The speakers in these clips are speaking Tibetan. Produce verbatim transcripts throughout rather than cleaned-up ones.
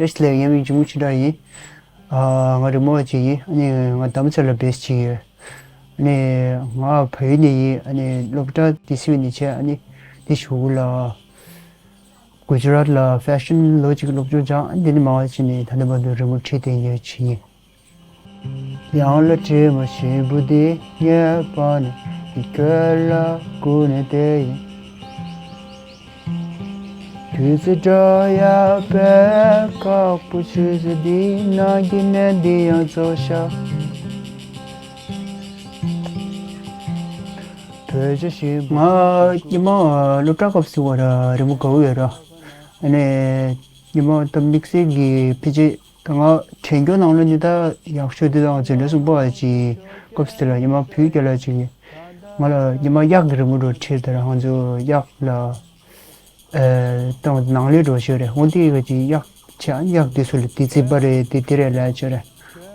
བེ་སི་ལ་ཡང་མིང་ཇི་མུ་ཆི་འདྲ་ཡིན། ཨ། ང་རི་མོ་བ་ཅིག་ཡིན། ཨ་ནི་ང་དྷ་རམ་ས་ལ་བེ་སི་ཅིག་ཡོད། ཨ་ནི་ང་བལ་ཡུལ་ནས་ཡིན། ཨ་ནི་སློབ་གྲྭ་ཏི་སི་ཝི་ནས་བྱས། ཨ་ནི་འདི་གཞུག་གུ་ལ་གུ་ཇི་རཱཏ་ལ་ཕེ་ཤན་ལོ་གཅིག་སློབ་སྦྱོང་སྦྱངས། ཨ་ནི་འདི་ནས་མར་བྱས་ནས་ད་ལྟ་བར་དུ་རི་མོ་བྲིས་བསྡད་མཁན་ཅིག་ཡིན། ཡང་ལ་དྲི་མ་ཞིམ་པོ་འདི་ཉེས་པ་ནི་འདི་ཁྱོད་ལ་སྒུག་ནས་བསྡད་ཡིན། དུས་ཚོད་འགྲོ་ཡག་པའི་ཁག་པོ་ཆུ་ཚོད་འདི་ནང་གི་གནས་འདི་ཡང་རྫོགས་ཤག་བོད་ཆ་ཞིག་ང་སྔོན་མ་སློབ་གྲྭ་སྐབས་སུ་བ་ར་རི་མོ་དགའ་བོ་ཡོད་ར། ཨ་ནི་སྔོན་མ་ད་དམིགས་བསལ་གྱི་ཕལ་ཆེར་ད་ང་དྲན་རྒྱུ་ནང་ལོ་ནི་ད་ཡག་ཤོས་དེ་ད་ང་འཛིན་གྲྭ་གསུམ་པ་ཅིག་སྐབས་དེ་ལ་ཉི་མ་བུ་རྒན་ལགས་ཅིག་གིས་ང་ལ་ཉི་མ་གཡག་གི་རི་མོ་འདྲ་བྲིས་དེ་ར། ང་ཚོ་གཡག་ལ་ཨེ་ད་ནང་ལས་འགྲོ་ཤེས་རེད། འོ་དེ་ག་ཅིག་གཡག་བྱས། གཡག་དེ་ཚོ་ལ་དེ་རྩིག་པ་རེད། དེ་དེ་རེད་ལབ་ཤེས་རེད།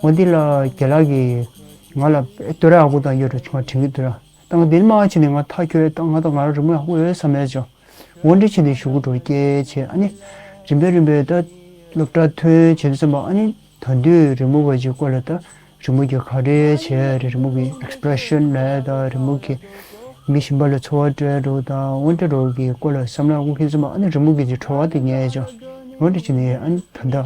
འོ་དེ་ལ་རྒན་ལགས་ཀྱིས་ང་ལ་ཨེ་བསྟོད་ར་ཡག་པོ་བཏང་ཡོད་ར། ང་དྲན་གྱི་འདུག་ར། ད་ང་འདིར་མ་ཕྱིན་ནས་ང་ཐག་ཁྱོད་ད་ང་ད་ང་རང་རི་མོ་ཡག་པོ་ཡོད་བསམ་ཡས་བྱུང་། འོ་འདྲ་བྱས་ནས་གཞུག་གུ་འགྲོ་སྐྱེལ་བྱས། ཨ་ནི་རིམ་པས་རིམ་པས་ད་སློབ་གྲྭ་ཐོན་བྱས་ནས་བསམ་པ། ཨ་ནི་ད་དུང་རི་མོ་བ་ཅིག་སྐོར་ལ་ད་རི་མོ་གི་ག་རེ་བྱས་རེད། རི་མོ་གི་ཨེག་སི་པི་རེ་ཤན་ལ་ད་རི་མོ་གི་མི་གཞན་པ་ལ་ཚོར་བ་སྤྲད་འགྲོ་ད་འོ་འདྲ་འགྲོ་གི་སྐོར་ལ་བསམ་བློ་ཡག་པོ་འཁྱེར་བསམ་པ། ཨ་ནི་རི་མོ་གི་ཅིག་བྲོ་བ་དེ་ཉར་ཡས་བྱུང་། འོ་འདྲ་བྱས་ནས་ཨ་ནི་ད་ད་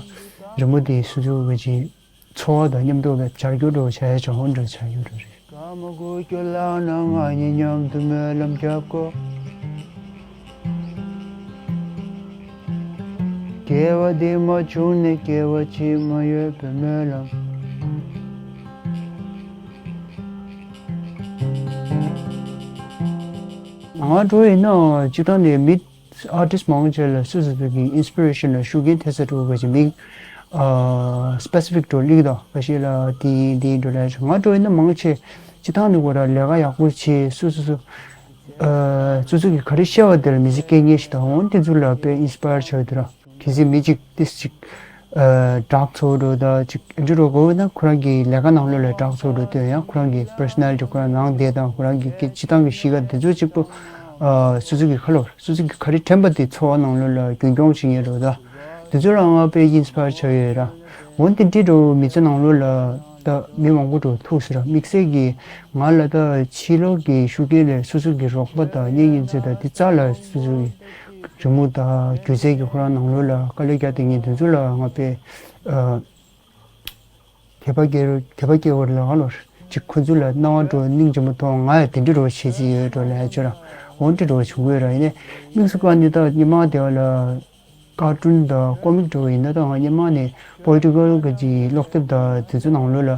རི་མོ་དེ་སོ་སོ་བ་ཅིག་ཚོར་བ་དང་མཉམ་དུ་བའི་བྱ་རྒྱུ་འགྲོ་བྱ་ཡ་བྱ་འོ་འདྲ་བྱ་རྒྱུ་འགྲོ་རེད། སྐར་མ་དགུ་བཅུ་ལངས་ན་ང་གཉིས་མཉམ་དུ་སྨོན་ལམ་རྒྱབ་དགོས། སྐྱེ་བ་འདི་མ་བྱུང་ནས་སྐྱེ་བ་ཕྱི་མ་ཡོད་པའི་སྨོན་ལམ། ང་འགྲོ་ཡིན་ན་སྤྱིར་བཏང་ནས་མི་ཨར་ཊིསི་མང་ཆེ་ལ་སོ་སོ་སོ་གི་ཨིན་སི་པི་རེ་ཤན་ལ་ཤུགས་རྐྱེན་ཐེབས་ས་འགྲོ་བའི་ཅིག་མིང་ཨ་སི་པེ་སི་ཕིག་འགྲོ་ལིག་དང་ཁ་ཤས་ལ་དེ་ཡིན་དེ་ཡིན་འགྲོ་ལ། ང་འགྲོ་ཡིན་ན་མང་ཆེ་སྤྱིར་བཏང་ནས་ཁོ་རང་ལས་ཀ་ཡག་པོ་བྱེད། སོ་སོ་སོ་ཨ་སོ་སོ་གི་ག་རེ་ཤེས་པ་དེ་ལ་མི་ཚེ་སྐྱེལ་མཁན་ཞིག་དང་འོ་དེ་ཚོ་ལ་དཔེ་ཨིན་སི་པ་ཡར་ཆགས་ཡོད་དེ་ར། གལ་སྲིད་མི་གཅིག་ཏིས་གཅིག་ཨ་ཌག་ཚོགས་འགྲོ་ད་གཅིག་ཨེ་འདྲ་འགྲོ་དགོས་ན་ཁོ་རང་གི་ལས་ཀ་ནང་ལོགས་ལ་ཌག་ཚོགས་འགྲོ་དུས་ཡང་ཁོ་རང་གི་པར་སོ་ནལ་ཊི་ཁོ་རང་ནང་བསྡད་དང་ཁོ་རང་གི་སྤྱིར་བཏང་གི་གཤིས་ཀ་དེ་ཚོ་གཅིག་པོ་ཨ་སོ་སོ་གི་ཁ་ལོ་སོ་སོ་གི་ག་རེ་དྲན་པ་དེ་འཚོ་བ་ནང་ལོགས་ལ་རྒྱུན་སྐྱོང་བྱེད་མཁན་འགྲོ་ད་དེ་ཚོ་ལ་ང་དཔེ་ཨིན་སི་པ་ཡར་ཆགས་ཡོད་ར། འོན་ཏེ་འདི་འགྲོ་མི་ཚེ་ནང་ལོགས་ལ་ད་མི་མང་པོ་འགྲོ་ཐུག་ཟེར་ར། དམིགས་བསལ་གྱི་ང་ལ་ད་ཕྱི་ལོགས་ཀྱི་ཤུགས་རྐྱེན་ལས་སོ་སོ་གི་རོགས་པ་དང་གཉེན་ཉེ་ཚོ་དང་དེ་རྩ་ལ་སོ་སོ་གི་རི་མོ་དང་སྒྱུ་རྩལ་གྱི་ཁོ་རང་ནང་ལོགས་ལ་དཀའ་ལས་རྒྱག་བསྡད་མཁན་དེ་ཚོ་ལ་ང་དཔེ་ཨ་དད་པ་སྐྱེ་རུ་དད་པ་སྐྱེ་བར་ལ་ང་ལོ་ཅིག་ཁོ་ཚོ་ལ་སྣང་བ་འགྲོ་སྙིང་རྗེ་མོ་མཐོང་། ང་ཡང་དེ་འདྲ་རོ་བྱེད་ཀྱི་ཡོད་འགྲོ་ལ་ཡ་ཅོ་ར་འོ་འདྲ་རོ་བྱུང་གི་ཡོད་ར། ཡིན་ནའི་དམིགས་སུ་བཀར་ནས་ད་སྔོན་མ་དེ་བ་ལ་ཀར་ཊུན་དང་ཀོ་མིག་འགྲོ་བ་ཡིན་ན་ད་ང་སྔོན་མ་ནས་པོ་ལི་ཊི་ཀལ་གི་ཅིག་ཀློག་དེབ་དང་དེ་ཚོ་ནང་ལོགས་ལ་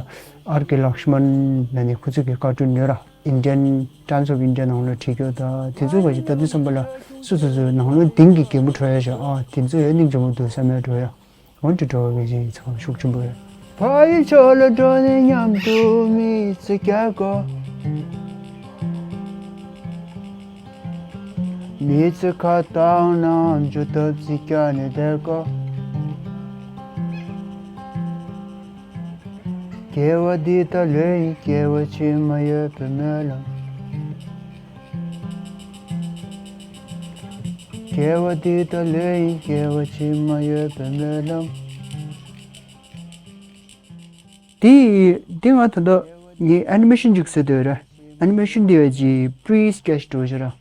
ཨར་ཀེ་ལག་ཤི་མན་ལ་ནི་ཁོ་ཚོ་གི་ཀར་ཊུན་ཡོད་ར། Indian Times of India ནང་ལ་བྲིས་རྒྱུ་དང་དེ་ཚོ་ག་ཅིག་ལྟ་དུས་བསམ་པ་ལ་སོ་སོ་སོའི་ནང་ལོགས་གཏིང་གི་གད་མོ་འཕྲོ་ཡ་ཞིག་ཨ་དེ་ཚོ་ཡོད་སྙིང་རྗེ་མོ་འདུག་བསམ་ཡ་འགྲོ་ཡ། འོན་ཏེ་འགྲོ་བ་གི་ཅིག་ཚང་ཤུགས་ཆེན་པོ་ཡོད། ཕ་ཡི་ཕྱོགས་ལ་འགྲོ་ནས་མཉམ་དུ་མི་ཚེ་སྐྱེལ་དགོས། མི་ཚེ་ཁ་བཏང་ན་འཇུ་ཐབས་ཅིག་བསྐྱལ་ནས་བསྡད་དགོས། སྐྱེ་བ་འདི་ད་ལོས་ཡིན། སྐྱེ་བ་ཕྱི་མ་ཡོད་པའི་སྨོན་ལམ། སྐྱེ་བ་འདི་ད་ལོས་ཡིན། སྐྱེ་བ་ཕྱི་མ་ཡོད་པའི་སྨོན་ལམ། དེ་དེ་ང་ད་ལྟ་ངས་ཨེ་ནི་མེ་ཤན་ཅིག་བཟོས་འདོད་ར། ཨེ་ནི་མེ་ཤན་དེ་བས་ཀྱི་པི་རི་སི་ཀེ་ཆི་འགྲོ་ཞེས་ར།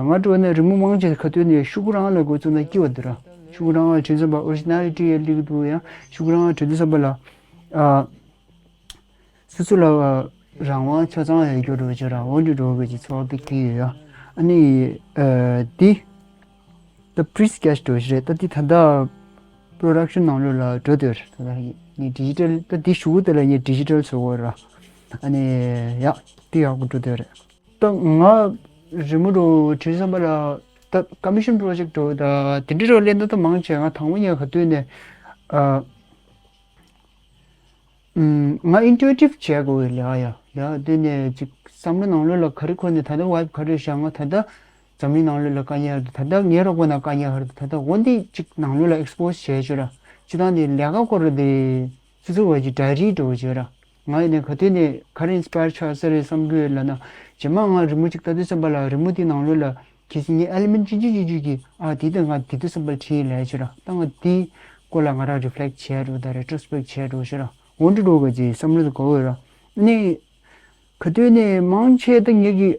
ང་འགྲོ་ན་རི་མོ་མང་ཆེ་ཁ་ཐོན་ནས་ཤུ་གུ་རང་ལ་འགོ་བཙུགས་ན་སྐྱིད་པ་འདུག་ར། ཤུ་གུ་རང་ལ་དྲན་བསམ་པ་ཨོ་རི་ཇི་ན་ལི་ཊི་ཡ་ལིག་འདུག་ཡང་ཤུ་གུ་རང་ལ་དྲན་བསམ་པ་ལ། སོ་སོ་ལ་རང་དབང་ཆ་ཚང་ཡོད་རྒྱུ་འགྲོ་བྱེད་ར་འོ་འདྲ་འགྲོ་བའི་ཚོར་བ་སྐྱེ་ཡོད་ཡ། ཨ་ནི་འདི་ད་པི་རི་སི་ཀེ་ཆི་འགྲོ་ཞིག་རེད། ད་འདི་ད་ལྟ་པྲོ་ཌག་ཤན་ནང་ལོགས་ལ་འགྲོ་འདོད་རེད། ད་ལྟ་ངས་ཌི་ཇི་ཊལ་ད་འདི་ཞུ་གུ་དེ་ལ་ངས་ཌི་ཇི་ཊལ་བཟོ་དགོས་ར། ཨ་ནི་ཡ་འདི་ཡག་པོ་འགྲོ་འདོད་རེད། ད་ང་རི་མོ་འགྲོ་བྲིས་བསམ་པ་ལ་ད་ཀོ་མི་ཤན་པྲོ་ཇེག་འགྲོ་ད་དེ་འདྲ་རོ་ལེན་ད་ད་མང་ཆེ་ང་དང་པོ་ཉལ་ག་དུས་ནས་ཨ། ང་ཨིན་ཊུ་ཨི་ཊིབ་བྱས་དགོས་ལ་ཡ་ལ་དེ་ནས་ཅིག་བསམ་བློ་ནང་ལོགས་ལ་ག་རེ་འཁོར་ནས་ད་ལྟ་ཝའི་བི་ག་རེ་བཞག་ང་ད་ལྟ་འཛམ་གླིང་ནང་ལོགས་ལ་དཀའ་ངལ་རེད། ད་ལྟ་ངའི་རོགས་པ་ན་དཀའ་ངལ་རེད། ད་ལྟ་འོ་འདི་ཅིག་ནང་ལོགས་ལ་ཨེག་སི་པོ་ཟི་བྱས་ཆོག་ར། ཅི་ད་ནི་ལས་ཀ་སྐོར་ར་དེ་སོ་སོ་བ་ཅིག་ཌའི་རི་འགྲོ་བྱོས་ར། ང་ཡིན་ནས་ག་དུས་ནས་ག་རེ་ཨིན་སི་པ་ཡར་ཆགས་ས་རེད་བསམ་གྱི་ཡོད་ལབ་ན་རྗེས་མ་ང་རི་མོ་ཅིག་ལྟ་དུས་བསམ་པ་ལ་རི་མོ་དེ་ནང་ལོགས་ལ་གལ་སྲིད་ངའི་ཨེ་ལི་མེན་ཊི་ཅིག་ཅིག་ཅིག་གིས་ཨ་དེ་དང་ང་དེ་དུས་བསམ་པ་ལ་བྲིས་ཡིན་ལབ་ཆོག་ར། ད་ང་དེ། སྐོར་ལ་ང་རང་reflect་བྱས་འགྲོ་དང་retrospect་བྱས་འགྲོ་ཤེས་ར། འོ་འདྲ་འགྲོ་གི་ཅིག་བསམ་བློ་དེ་འཁོར་བ་ར། ཨ་ནི་ག་དུས་ནས་མང་ཆེ་ད་ངེད་ཀྱི་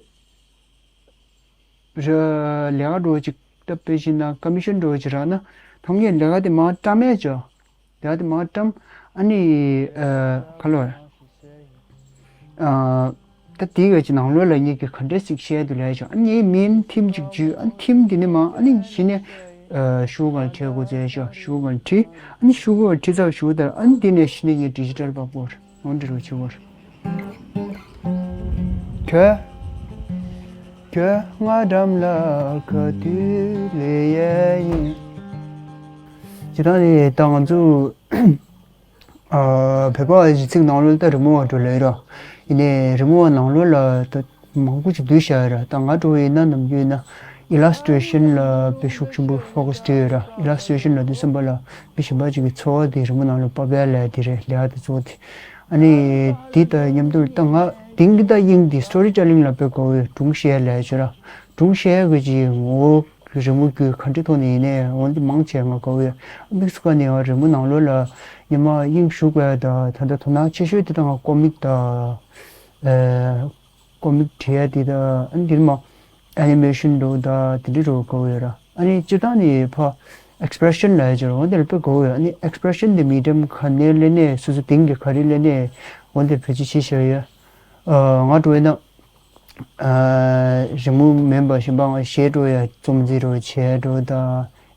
ར་ལས་ཀ་འགྲོ་ཅིག་ད་དཔེ་བཞིན་ན་commission་འགྲོ་ཅིག་རག་ན་ཐམ་ངེད་ལས་ཀ་དེ་མང་བཀྲམ་ཡས་ཅོ། ལས་ཀ་དེ་མང་བཀྲམ། ཨ་ནི་ཨ་ག་ལོ། ཨ་ད་དེའི་ག་ཅིག་ནང་ལོགས་ལ་ངེད་ཀྱི་ག་འདྲས་ཞིག་བཤད་དུ་ལས་ཅོ། ཨ་ནི་མིན་ཐིམ་ཅིག་ཇུས། ཨ་ནི་ཐིམ་དེ་ནི་མང་། ཨ་ནི་གཞི་ནས་ཨ་ཤུ་གང་ཁྲིད་དགོས་ཚེ་ཤོ་ཤུ་གང་ཁྲིད། ཨ་ནི་ཤུ་གང་ཁྲིད་ཚར་ཤུ་ལྟར། ཨ་ནི་དེ་ནས་གཞི་ནས་ངེད་digital་པ་པོར་འོང་འདྲི་རུ་ཆུ་བོར། ཁྱོད། ཁྱོད་ང་འགྲམ་ལ་ག་དུས་ལས་ཡས་ཡིན། ཇི་ལྟར་ནི་ད་ང་ཚོ་ཨ་བོད་པ་གཞི་ཚིག་ནང་ལོགས་ད་རི་མོ་བ་འགྲོ་ལས་ར། ཡིན་ནའི་རི་མོ་བ་ནང་ལོགས་ལ་ད་མང་པོ་ཅིག་བསྡུས་བཞག་ཡོད་ར། ད་ང་འགྲོ་ཡིན་ན་ནམ་རྒྱུན་ཡིན་ན་illustration་ལ་དཔེ་ཤུགས་ཆེན་པོ་focus་བྱས་ཡོད་ར། illustration་ལ་དུས་གསུམ་པ་ལ་མི་གཞན་པ་ཅིག་གི་འཚོ་བ་དེ་རི་མོ་ནང་ལ་ཕབ་ཡ་ལས་དེ་རེད། ལས་ཀ་དེ་གཙོ་བོ་དེ། ཨ་ནི་དེ་ད་མཉམ་དུ་ད་ང་དེང་གི་ད་དབྱིངས་དེ་storytelling་ལ་དཔེ་དགའ་བོ་ཡོད། སྒྲུང་བཤད་ལས་བྱེད་ར། སྒྲུང་བཤད་གི་ཅིག་ངོ་བོ་རི་མོ་བརྒྱུད་ག་འདྲ་ཐོག་ནས་ཡིན་ནའི་འོན་ཏེ་མང་ཆེ་ང་དགའ་བོ་ཡོད། དམིགས་སུ་བཀར་ནས་ང་རི་མོ་ནང་ལོགས་ལ་ཉི་མ་དབྱིངས་ཞུགས་པ་ད་ད་ལྟ་དོ་སྣང་ཆེ་ཤོས་དེ་ད་ང་ཀོ་མིག་ད་ཨེ་ཀོ་མིག་བྲིས་ཡ་དེ་ད་ཨ་ནི་དེ་མ་animation་འགྲོ་ད་དེ་འདྲ་འགྲོ་དགའ་བོ་ཡོད་ར། ཨ་ནི་སྤྱིར་བཏང་ནས་ཕ་expression་ལ་ཡ་ཅིག་འོན་ཏེ་དཔེ་དགའ་བོ་ཡོད། ཨ་ནི་expression་དེ་medium་ག་ནས་ལེན་ནས་སོ་སོ་དེང་གི་ག་རེ་ལེན་ནས་འོན་ཏེ་བེད་སྤྱོད་བྱེད་བཞག་ཡོད། ཨ་ང་འགྲོ་ཡིན་ན། ཨ་རི་མོ་མིན་པ་གཞན་པ་ང་གཞས་འགྲོ་ཡ་རྩོམ་རྩིས་འགྲོ་བྱས་འགྲོ་ད་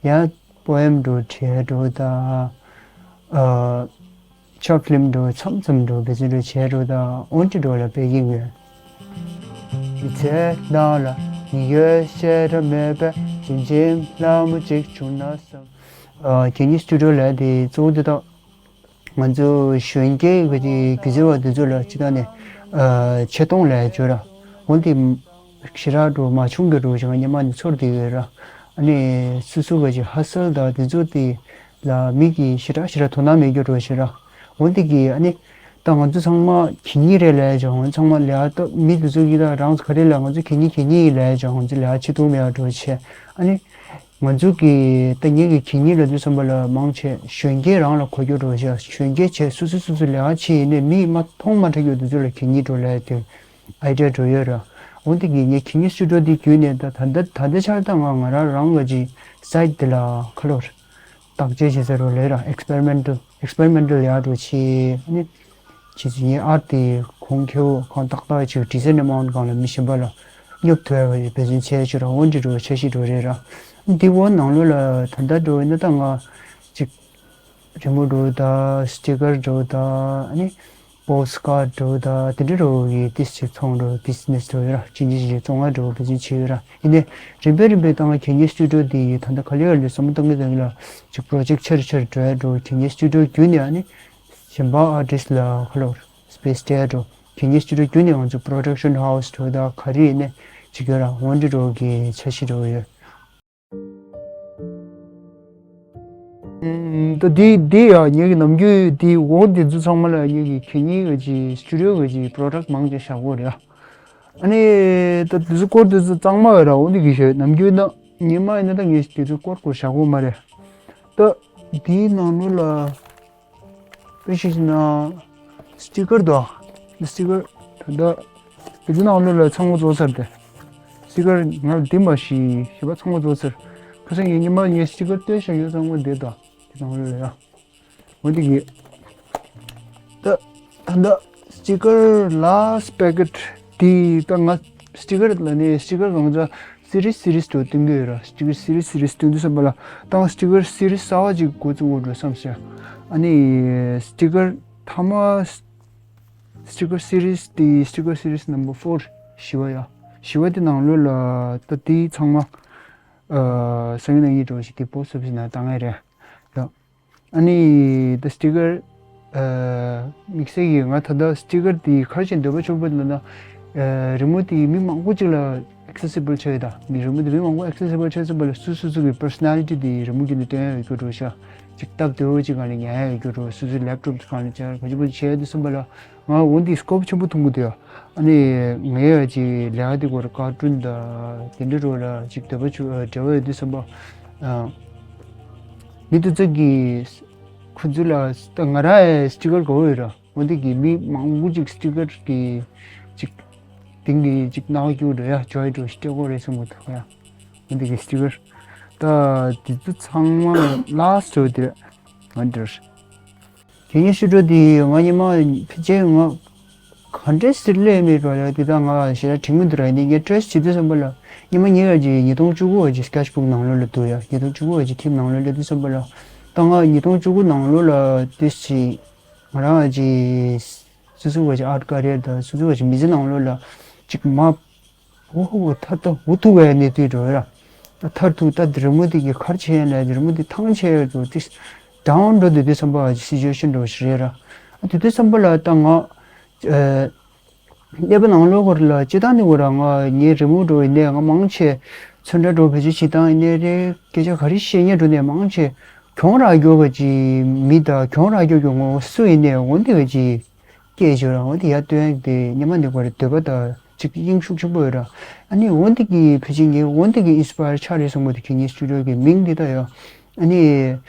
ཡ་poem་འགྲོ་བྲིས་འགྲོ་ད་ཨ་short film་འགྲོ་མཚམས་མཚམས་འགྲོ་དེ་ཚོ་འགྲོ་བྱས་འགྲོ་ད་འོན་ཏེ་འགྲོ་ལ་དཔེ་ཡིན་ཡོད། མི་ཚེ་ནང་ལ་མི་ཡོད་ཤེས་ར་མེད་པའི་ཞིང་ཆེན་ལྷ་མོ་གཅིག་བྱུང་ན་བསམ། ཨ་གད་སྙིགས་སི་ཊུ་ཌི་ཡོ་ལབ་དེ་གཙོ་བོ་དེ་དག་ང་ཚོ་གཞོན་སྐྱེས་ཀྱི་སྒྱུ་རྩལ་བ་དེ་ཚོ་ལ་སྤྱི་བཏང་ནས་ཨ་ཆེ་མཐོང་ལས་བརྗོད་ར། འོན་ཏེ་ཞེ་དྲག་འགྲོ་མ་བྱུང་གི་འགྲོ་ཞིག་སྔ་མ་ནས་ཚོར་བསྡད་ཡོད་ར། ཨ་ནི་སོ་སོ་གི་ཅིག་ཧ་སལ་དང་དེ་ཚོ་དེ་ལ་མི་གིས་ཞེ་དྲག་ཞེ་དྲག་དོ་སྣང་མེད་རྒྱུ་འགྲོ་ཞིག་ར། འོན་ཏེ་གི་ཨ་ནི་ད་ང་ཚོ་ཚང་མ་གད་སྙིགས་རེད་ལས་ཀྱང་ང་ཚོ་ཚང་མ་ལས་ཀ་ད་མི་དེ་ཚོ་གིས་ད་རང་ཚོ་ག་རེ་ལ་ང་ཚོ་གད་སྙིགས་གད་སྙིགས་ལས་ཀྱང་ང་ཚོ་ལས་ཀ་བྱེད་ཐུབ་མེད་པ་འགྲོ་བྱས། ཨ་ནི། ང་ཚོ་གི་ད་ངེད་ཀྱི་གད་སྙིགས་ལབ་དུས་ཙམ་པ་ལ་མང་ཆེ་གཞོན་སྐྱེས་རང་ལ་གོ་རྒྱུ་འགྲོ་ཤག་གཞོན་སྐྱེས་བྱས་སོ་སོ་སོ་སོ་ལས་ཀ་བྱེད་ཡིན་ནའི་མིག་མ་མཐོང་མ་ཐག་རྒྱུ་དེ་ཚོ་ལ་གད་སྙིགས་འགྲོ་ལབ་དེ་ཨའི་ཌི་ཡ་འགྲོ་ཡོད་ར། འོན་ཏེ་གི་ངས་གད་སྙིགས་སི་ཊུ་ཌི་ཡོ་དེ་བརྒྱུད་ནས་ད་ད་ལྟ་ད་ལྟའི་ཆར་ད་ང་ང་རང་རང་གི་ཅིག་སའིཊ་དེ་ལ་ཁ་ལོར་བརྟག་དཔྱད་བྱེད་ས་རུ་ལས་ར་ཨེག་སི་པེ་རི་མེན་ཊལ་ཨེག་སི་པེ་རི་མེན་ཊལ་ལས་ཀ་འགྲོ་བྱེད་ཨ་ནི། ཁྱེད་ཚོ་ངའི་ཨར་དེ་གོང་ཁེ་པོ་གང་ཏག་ཏག་ཅིག་ཌི་སེན་ཊི་ཨ་མའུན་ཊི་སྒང་ལ་མི་གཞན་པ་ལ་སྙོབ་ཐུབ་ཡ་གི་འབད་བརྩོན་བྱས་ཤིག་ར། འོ་འདི་འགྲོ་འཆར་གཞི་འགྲོ་རེད་ར། འདི་འོ་ནང་ལོགས་ལ་ད་ལྟ་འགྲོ་ཡིན་ན་ད་ང་ཅིག་རི་མོ་འགྲོ་ད་སི་ཊི་ཀར་འགྲོ་ད་ཨ་ནི་པོ་སི་ཀར་ཌི་འགྲོ་ད་དེ་འདྲ་འགྲོ་གི་ཏིས་ཅིག་ཚོང་འགྲོ་བི་ཛི་ནེ་སི་འགྲོ་ཡོད་ར། ཅི་འདྲ་ཞིག་བཙོང་ང་འགྲོ་འབད་བརྩོན་བྱས་ཡོད་ར། ཡིན་ནའི་རིམ་པས་རིམ་པས་ད་ང་གད་སྙིགས་སི་ཊུ་ཌི་ཡོ་འདི་ད་ལྟ་ག་ལེ་ག་ལེ་བསམ་བློ་གཏོང་གི་ད་ལ་ཅིག་པོ་རོ་ཇེག་ཊི་ཆེ་རུ་ཆེ་རུ་འགྲོ་ཡ་འགྲོ་གད་སྙིགས་སི་ཊུ་ཌི་ཡོ་བརྒྱུད་ནས་ཨ་ནི། གཞན་པ་ཨར་ཊིསི་ལ་ཁ་ལོར་སི་པེ་སི་སྤྲད་འགྲོ། གད་སྙིགས་སི་ཊུ་ཌི་ཡོ་བརྒྱུད་ནས་ང་ཚོ་པོ་རོ་ཌག་ཤན་ཧའུ་སི་འགྲོ་ད་ག་རེ་ཡིན་ནའི་བྱེད་ཀྱི་ཡོད་ར། འོ་འདི་འགྲོ་གི་འཆར་གཞི་འགྲོ་གི་ཡོད། ད་འདི་འདི་ཡ་ངེད་ཀྱི་ནམ་རྒྱུན་འདི་འོ་འདི་ཚོ་ཚང་མ་ལ་ངེད་ཀྱི་གད་སྙིགས་ཀྱི་སི་ཊུ་ཌི་ཡོ་གི་པོ་རོ་ཌག་མང་ཆེ་བཞག་གི་ཡོད་རེད་ཡ། ཨ་ནི་ད་འདི་ཚོ་སྐོར་འདི་ཚོ་གཙང་མ་ཡོད་ར། འོ་འདི་གི་ཞོད་ནམ་རྒྱུན་ན་ཉི་མ་ཡིན་ན་ད་ངས་འདི་ཚོ་སྐོར་སྐོར་བཞག་གི་ཡོད་མ་རེད། ད་འདིའི་ནང་ལོགས་ལ། དཔེ་བཞག་ན་སི་ཊི་ཀར་དོ། སི་ཊི་ཀར་ད་ལྟ་བི་ཌི་ཡོ་ནང་ལོགས་ལ་ཚང་མ་རྫོགས་ཚར་ཏེ། སི་ཊི་ཀར་ང་འདི་མ་གཞི་ཞེས་པ་ཚང་མ་རྫོགས་ཚར། ཁ་སང་ངས་ཉི་མ་ངས་སི་ཊི་ཀར་བཏོན་བཞག་ཡོད་ཚང་མ་བསྡད་དོ། དེ་ནང་ལོགས་ལ་ཡ། འོ་འདི་གི། ད་ད་ལྟ་སི་ཊི་ཀར་ལ་སི་པེ་ཀེ་ཊི་དེ་ད་ང་སི་ཊི་ཀར་ལ་ནི་སི་ཊི་ཀར་གང་ཚ། སི་རིས་སི་རིས་དུ་སྟོན་གྱི་ཡོད་ར། སི་ཊི་ཀར་སི་རིས་སི་རིས་སྟོན་དུས་ཙམ་པ་ལ་ད་སི་ཊི་ཀར་སི་རིས་གསར་བ་ཅིག་འགོ་བཙུགས་དགོས་འགྲོ་བསམ་སོང་། ཨ་ནི་སི་ཊི་ཀར་མཐའ་མ་སི་ཊི་ཀར་སི་རིས་དེ་སི་ཊི་ཀར་སི་རིས་ནམ་བར་ཕོར་བཞི་པ་ཡ། བཞི་པ་དེ་ནང་ལོགས་ལ་ད་དེ་ཚང་མ་ཨ་སང་ཉིན་གནངས་ཉིན་འགྲོ་ཞིག་དེ་པོ་སི་ཊི་ཨོ་ཕི་སི་ནང་བཏང་ཡ་རེད་ཡ། ཨ་ནི་ད་སི་ཊི་ཀར་ཨ་དམིགས་བསལ་གྱིས་ང་ད་ལྟ་སི་ཊི་ཀར་དེ་ག་རེ་བྱས་འདོད་པ་ཆེན་པོ་ལབ་ན། ཨ་རི་མོ་དེ་མི་མང་པོ་ཅིག་ལ་ཨེག་སེ་སི་བལ་ཆགས་ཡོད་ད། མི་རི་མོ་དེ་མི་མང་པོ་ཨེག་སེ་སི་བལ་ཆགས་ཙམ་པ་ལ་སོ་སོ་སོ་གི་པར་སོ་ན་ལི་ཊི་དེ་རི་མོ་བརྒྱུད་ནས་སྟོན་ཡ་ཡོད་རྒྱུ་འགྲོ་ཤག་ཅིག་སྟབས་བདེ་བོ་ཅིག་སྒང་ནས་ཉར་ཡ་ཡོད་རྒྱུ་འགྲོ། སོ་སོའི་ལེབ་ཊོབ་སྒང་ནས་བྱས་ག་ཅི་པོ་ཅིག་བྱས་དུས་ཙམ་པ་ལ་ང་འོ་འདི་སི་ཀོབ་ཆེན་པོ་མཐོང་གི་འདུག་ཡ། ཨ་ནི་ངས་ཡ་ཅིག་ལས་ཀ་དེ་སྐོར་ཀར་ཊུན་དང་དེ་འདྲ་འགྲོ་ལ་ཅིག་འདོད་པ་ཆུ་འབྲེལ་བ་ཡོད་དུས་ཙམ་པ། ཨ་མི་དེ་ཚོ་གིས་ ཁོ་ཚོ་ལ་ད་ང་རང་ཡང་སི་ཊི་ཀར་དགོས་ཡོད་ར། འོ་འདི་གི་མི་མང་པོ་ཅིག་སི་ཊི་ཀར་གི་ཅིག་དེང་གི་ཅིག་སྣང་བ་སྐྱིད་པོ་འདྲ་ཡ་ཇོའི་འགྲོ་ཞིག་སྤྲད་དགོས་རེད་གསུངས་པ་འདུག་ཡ། འོ་འདི་གི་སི་ཊི་ཀར་ད་དེ་ཚོ་ཚང་མ་ལ་སི་ཊི་འོ་དེ་རེད། ང་འདིར་ཁྱེད་ཉིད་ཤུ་གྲོ་དེ་ང་ཉི་མ་ཕལ་ཆེར་ང་ག་འདྲས་སེ་སླེབས་མེད་པ་ལ་དེ་ད་ང་ཞེ་དྲག་དྲན་གྱི་མི་འདུག་ར། ཡིན་ནའི་ངས་ཊེ་རེ་སི་བྱེད་དུས་ཙམ་པ་ལ་ཉི་མ་ཉི་ཤུ་གི་ཉིས་སྟོང་བཅུ་དགུ་བ་གི་སི་ཀེ་ཆི་བུག་ནང་ལོགས་ལ་འདུག་ཡ། ཉིས་སྟོང་བཅུ་དགུ་བ་གི་ཐིམ་ནང་ལོགས་ལ་དུས་ཙམ་པ་ལ་ད་ང་ཉིས་སྟོང་བཅུ་དགུ་ནང་ལོགས་ལ་དུས་ཚོད་ང་རང་གི་སོ་སོ་བ་གི་ཨར་ཊི་ཀེ་རི་ཡར་དང་སོ་སོ་བ་གི་མི་ཚེ་ནང་ལོགས་ལ་ཅིག་མ་འུ་ཧུ་ཐར་ཐུག་འུ་ཐུག་པའི་གནས་ཚུལ་འགྲོ་ཡ། ད་མཐར་ཐུག་ད་རི་མོ་དེ་གི་གར་བྱེད་ཡ་ལ་རི་མོ་དེ་ཐང་ཆད་ཡ་འགྲོ་དེ་ཌའོན་འགྲོ་དུས་དུས་ཙམ་པ་སི་ཅུ་ཨེ་ཤན་འགྲོ་ཞིག་རེད་ར། ཨ་དེ་དུས་ཙམ་པ་ལ་ད་ང་ཨ་ཀླད་པ་ནང་ལོགས་སྐོར་ལ་སྤྱི་བཏང་ནི་འོ་ར་ང་ངའི་རི་མོ་འགྲོ་ཡིན་ནའི་ང་མང་ཆེ་ཚོན་ཁྲ་འགྲོ་བེད་སྤྱོད་བྱེད་སྟངས་ཡིན་ནའི་རེད། སྐད་ཆ་ག་རེ་བཤད་ཉན་འགྲོ་ནའི་མང་ཆེ་གྱོང་རག་རྒྱུ་བ་ཅིག་མི་དང་གྱོང་རག་རྒྱུ་གི་ངོ་བོ་སུ་ཡིན་ནའི་འོ་འདི་བ་ཅིག་སྐད་ཅིག་རང་འོ་དེ་ཡར་སྟོན་དེ་སྔོན་མ་ནས་བར་འདོད་པ་དང་ཅིག་དབྱིངས་ཤུགས་ཆེན་པོ་ཡོད་ར། ཨ་ནི་འོ་འདི་གི་ཕལ་ཆེར་ངས་འོ་འདི་གི་ཨིན་སི་པ་ཡར་ཆགས་རེད་གསུངས་པ་དེ་གད་སྙིགས་སི་ཊུ་ཌི་ཡོ་གི་མིང་འདི་ད་ཡོད། ཨ་ནི་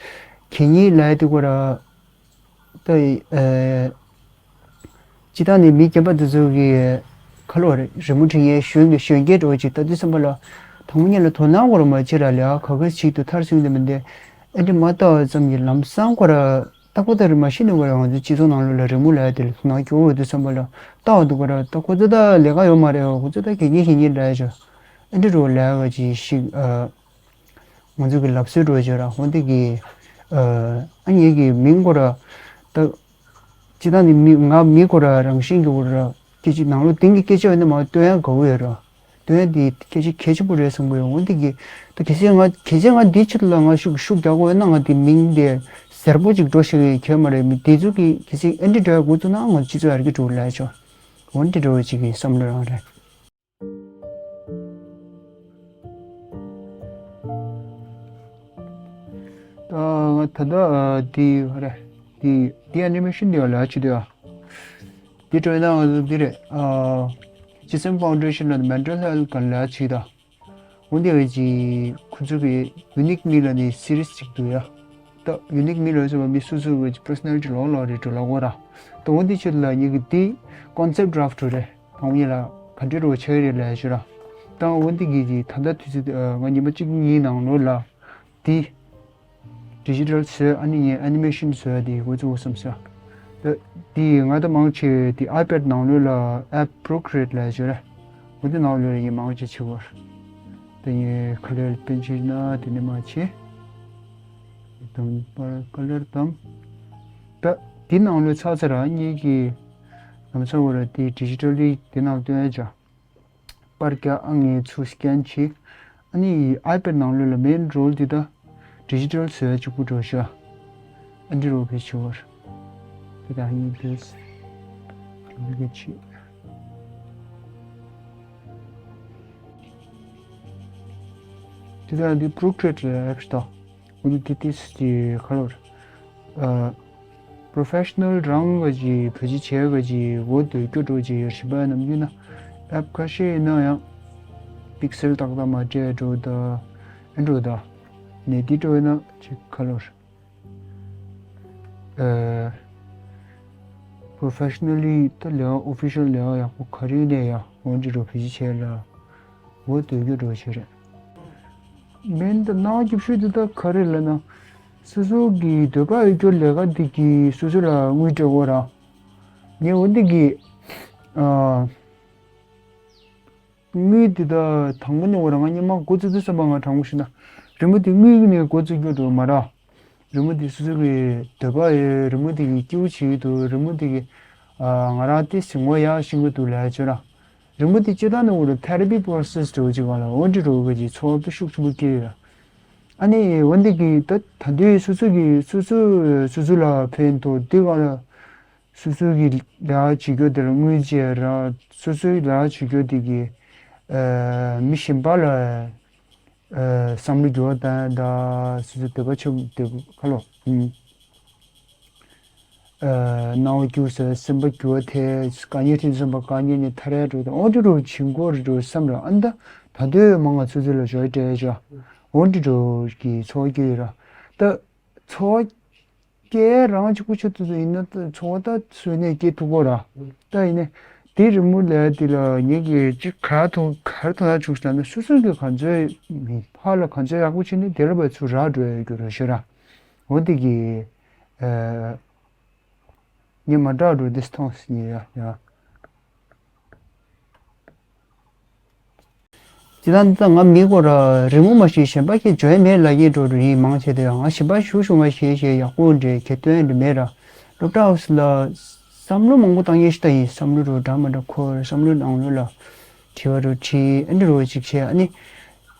གད་སྙིགས་ལབ་ཡ་དེ་ཁོ་ར་ད་ཨ་སྤྱི་བཏང་ནས་མི་རྒན་པ་དེ་ཚོ་གི་ཁ་ལོ་རེད་རི་མོ་འབྲི་མཁན་གཞོན་གི་གཞོན་སྐྱེས་འདྲ་བོ་ཅིག་ལྟ་དུས་ཙམ་པ་ལ་དང་པོ་ཉིད་ལ་དོ་སྣང་ཁོ་ར་མ་བྱེད་ར་ལས་ཨ་ག་ག་ཞིག་ཏུ་མཐར་སོན་དེ་མི་འདི་ཨ་འདྲ་མ་ལྟ་བ་ཙམ་གྱིས་ལམ་སང་ཁོ་ར། ད་ཁོ་ད་རི་མ་ཤི་ནི་བ་ང་ཚོ་སྤྱི་ཚོགས་ནང་ལོགས་ལ་རི་མོ་ལ་དེ་ལ་ནང་སྐྱོ་བོ་དུ་བསམ་པ་ལ་ལྟ་བ་འདུག་ག་ར། ད་ཁོ་ཚོ་ད་ལས་ཀ་ཡོད་མ་རེད། ཁོ་ཚོ་ད་གད་སྙིགས་ཤིག་སྙིགས་ར་ཅོ་ཨ་འདྲ་རོ་ལས་ཀ་ཅིག་ཤིག་ཨ་ང་ཚོ་གི་ལབ་སྲོལ་འགྲོ་ཅོ་ར་ཧོ་འདི་གི་ཨ་ཨ་ཉེ་གི་མིང་ཁོ་ར་ད་སྤྱི་བཏང་ནི་མི་ང་མི་ཁོ་ར་རང་བཞིན་གི་ཁོ་ར་སྐད་ཅིག་ནང་ལོགས་དེང་གི་སྐད་ཆ་ཡོད་ན་མ་སྟོན་ཡ་དགའ་བོ་ཡོད་ར། དོན་དེ་སྐད་ཆ་གལ་ཆེན་པོ་རེད་བསམ་གི་ཡོད། འོན་ཏེ་གི་ད་གལ་སྲིད་ང་གལ་སྲིད་ང་འདི་ཆེད་དུ་ལ་ང་ཤུགས་ཤུགས་རྒྱག་དགོས་ན་ང་དེ་མིང་དེ་གསལ་པོ་ཅིག་འགྲོ་ཤེས་ཀྱི་ཡོད་མ་རེད། མི་དེ་ཚོ་གི་གལ་སྲིད་ཨེ་འདྲི་འདྲ་དགོས་ཚུལ་ན་ང་སྤྱི་ཚོགས་ཡར་གི་འགྲོ་ལས་ཆོག་འོན་ཏེ་འགྲོ་བ་ཅིག་གི་བསམ་བློ་རང་རེད། ད་ང་ད་ལྟ་དེ་རེད་དེ་དེ་ཨེ་ནི་མེ་ཤན་དེ་ལ་ཆེད་དུ་དེ་སྤྲོད་ན་ང་ཚོ་འདི་རེད། ཨ་ཅི་སེམ་ཕའུན་ཌེ་ཤན་ལ་མེན་ཊལ་ཧེལ་ཐི་ག་ལ་ཆེད་དུ། འོན་ཏེ་འོན་ཅི་ཁོ་ཚོ་གི་ཡུ་ནིག་མི་ལ་ནི་སི་རིས་ཅིག་འདུག་ཡ། ད་ཡུ་ནིག་མི་ལ་ཟེར་བ་མི་སུ་སུ་གི་པར་སོ་ནལ་ཊི་ལོག་ལོག་རེད་འགྲོ་ལ་གོ་ར། ད་འོན་ཏེ་ཆེད་ལ་ཉིད་ཀྱི་དེ་ཀོན་སེབ་ཌི་རབ་ཊི་རེད། དང་པོ་ཉིད་ལ་ག་འདྲ་རོ་ཆེ་རེད་ལ་ཞུ་ར། ད་འོན་ཏེ་གི་ཅི་ད་ལྟ་དུས་ཚོད་ང་ཉི་མ་གཅིག་གཉིས་ནང་ལོགས་ལ་དེ། ཌི་ཇི་ཊལ་བཟོས་ཨ་ནི་ངས་ཨེ་ནི་མེ་ཤན་བཟོས་དེ་འགོ་བཙུགས་བསམ་ས། ད་དེ་ང་ད་མང་ཆེ་དེ་ཨའི་པེ་ཌི་ནང་ལོགས་ལ་ཨེབ་པོ་རོ་ཀི་རེ་ཊི་ལ་བཟོས་ར། འོ་དེ་ནང་ལོགས་ལ་ངས་མང་ཆེ་བྱེད་དགོས། ད་ངས་ཁ་ལེར་པན་ཆེ་ན་དེ་ནས་མང་ཆེ། དམ་པར་ཁ་ལེར་དམ། ད་དེ་ནང་ལོགས་ཚར་ཚར་ར་ངས་ཀྱི་ལམ་སང་བར་དེ་ཌི་ཇི་ཊལ་དེ་དེ་ནང་སྟོན་ཡ་བྱ། པར་རྒྱག་ཨ་ངས་ཚུར་སི་ཀེན་བྱེད། ཨ་ནི་ཨའི་པེ་ཌི་ནང་ལོགས་ལ་མེན་རོལ་འདི་ད་ཌི་ཇི་ཊལ་བཟོ་ཡ་གཅིག་པུ་འགྲོ་ཤག་ཨ་འདི་རོ་བེད་ཆེ་བར། དེ་ད་ངས་དེས་ག་གི་ཆེ། དེ་ད་འདི་པོ་རོ་ཀི་རེ་ཊི་ལ་ཨེབ་ཤི་ད། འོ་ན་དེ་ཏིས་ཀྱི་ཁ་ལོར། ཨ། པོ་རོ་ཕེ་ཤ་ནལ་རང་ག་ཅི་བོད་ཇི་བྱས་ག་ཅི་འོ་དོད་སྐྱོ་འགྲོ་ཅི་ཡོད་ཤི་པ་ནམ་རྒྱུན་ན་ཨེབ་ཁ་ཤས་ཡིན་ན་ཡང་པིག་སེལ་ཏག་ཏག་མ་སྤྲད་འགྲོ་ད་ཨེ་འགྲོ་ད་ནས་དེ་འགྲོ་ཡིན་ན་ཅིག་ཁ་ལོར། ཨ། པོ་རོ་ཕེ་ཤ་ནལ་ལི་ད་ལས་ཨོ་ཕི་ཤལ་ལས་ཡག་པོ་ག་རེ་ནས་ཡང་འོ་འདྲི་འགྲོ་བོད་ཇི་བྱས་ལ་འོ་དོད་སྐྱོ་འགྲོ་ཅི་རེད། མིན་ད་ནང་རྒྱབ་ཤོད་དེ་ད་ག་རེ་ལབ་ན། སོ་སོ་གི་འདོད་པ་ཡོད་རྒྱུ་ལས་ཀ་དེ་གི་སོ་སོ་ལ་དངུལ་སྤྲད་དགོས་ར། ངས་འོ་འདི་གི་ཨ། དངུལ་དེ་ད་དང་པོ་ནས་འོ་ར་ང་སྔོན་མ་འགོ་བཙུགས་དུས་ཙམ་པ་ང་དྲང་པོ་ཞུ་ན། རི་མོ་དེ་དངུལ་ནས་འགོ་བཙུགས་རྒྱུ་འགྲོ་མ་ར། རི་མོ་དེ་སོ་སོ་གི་འདོད་པ་ཡོད། རི་མོ་དེ་གི་སྐྱིད་པོ་བྱེད་ཀྱི་འདུག་རི་མོ་དེ་གི་ཨ། ང་རང་ཏོག་ཙམ་ངོ་ཡག་ཤེས་ཀྱི་འདུག་ལབ་ཡ་ཅོ་ར། རི་མོ་དེ་སྤྱིར་བཏང་ནས་འོ་ར་ཐེ་ར་པི་པོ་རོ་སེ་སི་འདྲ་བོ་ཅིག་ག་ལ་འོ་འདྲ་འགྲོ་གི་ཅིག་ཚོར་བ་དཔེ་ཤུགས་ཆེན་པོ་སྐྱེ་ཡོད། ཨ་ནི་འོ་འདི་གི་ད་ད་དུང་སོ་སོ་གི་སོ་སོ་སོ་སོ་ལ་ཕན་ཐོགས་འདི་ག་ལ་སོ་སོ་གི་ལས་ཀ་བྱེད་རྒྱུ་དེ་ལ་དངུལ་བཅས་ར་སོ་སོའི་ལས་ཀ་བྱེད་རྒྱུ་དེ་གི་ཨ། མི་གཞན་པ་ལ་ཨ། བསམ་བློ་འགྱུར་བ་བཏང་ཡ་ད་སོ་སོ་འདོད་པ་ཆེན་པོ་འདོད་ཁ་ལོ། ཨ། སྣང་བ་སྐྱིད་ཟེར་སེམས་པ་འགྱུར་བ་ཐེབས། དཀའ་ངལ་འཕྲད་དུས་ཙམ་པ་དཀའ་ངལ་ནས་ཐར་ཡ་འགྲོ་དང་འོ་འདྲ་འགྲོ་བྱིང་སྐོར་རེ་འགྲོ་བསམ་ར་ཨ་ནི་ད་ད་དུང་མང་ང་ཚོ་ཚོ་ལ་ཞོ་ཡི་སྤྲད་ཡ་འོ་འདྲ་འགྲོ་གི་ཚོར་བ་སྐྱེ་ཡོད་ར། ད་ཚོར་བ་ སྐྱེ་རང་གཅིག་པུ་ཆུ་དུས་སུ་ཡིན་ན་ད་འཚོ་བ་ད་སུས་ནས་སྐྱེ་ཐུབ་གོ་ར། ད་ཡིན་ནས་དེ་རི་མོ་ལས་དེ་ལ་ངེད་ཀྱི་གཅིག་ག་ཐུག་གར་ཐུག་ན་བྱུང་ཞིག་ན་སོ་སོ་གི་ག་ཚོད་ཕར་ལ་ག་ཚོད་ཡག་པོ་བྱས་ནས་དེ་ལ་བས་ཚུར་རག་འགྲོ་ཡ་ཡོད་རྒྱུ་རེད་ཤི་ར། འོ་དེ་གི་ཨ། ཉི་མ་འདྲ་འགྲོ་དེ་སྟོང་སི་ཉི་ཡ་ཡ། དེ་དང་འདི་དང་ང་མི་གོ་ར་རི་མོ་མ་ཞིག་གཞན་པ་ཞིག་འཇོན་མེད་ལ་ཡིན་འགྲོ་རུ་ཡིན་མང་ཆེ་དེ་ཡང་ང་གཞན་པ་ཞུ་ཞུ་ང་ཞེས་ཞེས་ཡག་པོ་འདྲེ་གལ་དོན་འདྲེ་མེད་ར། སློབ་གྲྭ་ཧོ་སི་ལ་བསམ་བློ་མང་པོ་བཏང་ཡས་ཤི་ད་ཡིན་བསམ་བློ་རུ་འདྲ་མ་འདྲ་ཁོ་བསམ་བློ་ནང་ལོ་ལ་དྲི་བ་རུ་དྲི་ཨ་འདྲ་རུ་ཅིག་བྱས་ཨ་ནི་